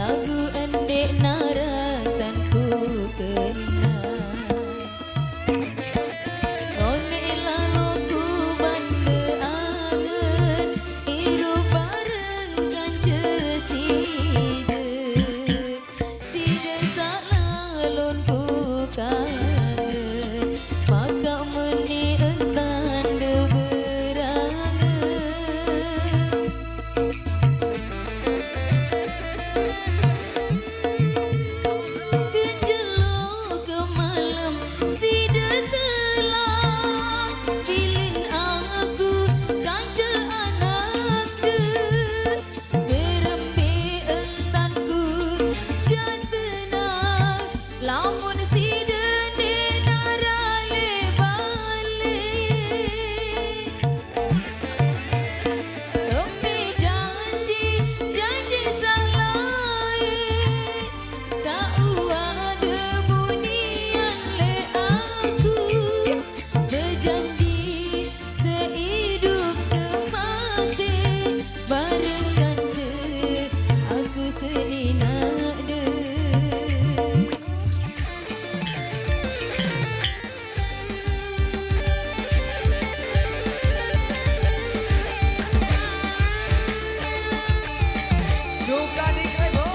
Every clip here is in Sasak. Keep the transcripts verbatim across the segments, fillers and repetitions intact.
Lagu endik narang tan ku kenang. Ngone'k laloku bande angen, irup bareng kance side. Side saq lalon ku kangen, makaq meni entan de berangen. Kenjelo kemalem side telang, bilin aku kance anakde. Berembe entanku jaq tenang, lamun side ndeq naraq leq bale. Embe janji, janji saq laeq, saq uwah de bunian leq aku. Bejanji seidup semate, bareng kance aku seinaqde. Suka di Grebo.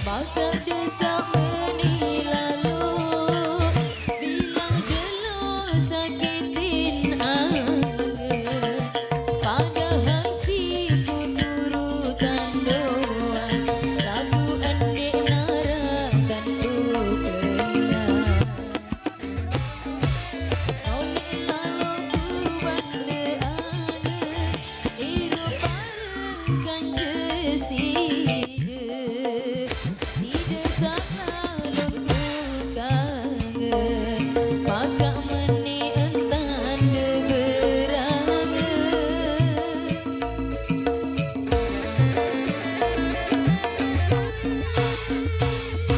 Maka desa meni lalo, bilang jelo sakitin angen. Padahal siku turutan doang, lagu endik narang tan ku kenang. Oleh laloku bande angen, irup bareng kance side. Side saq lalon ku kangen, makaq meni entan de berangen.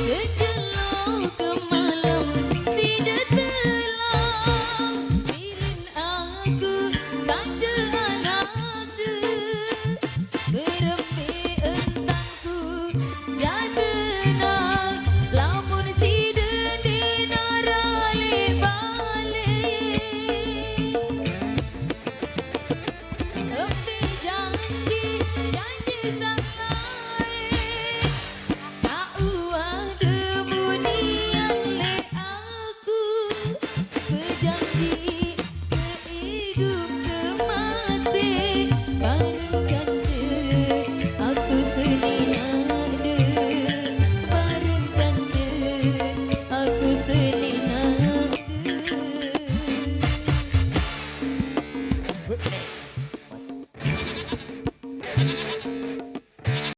Kejelo kemalem side telang, bilin aku kance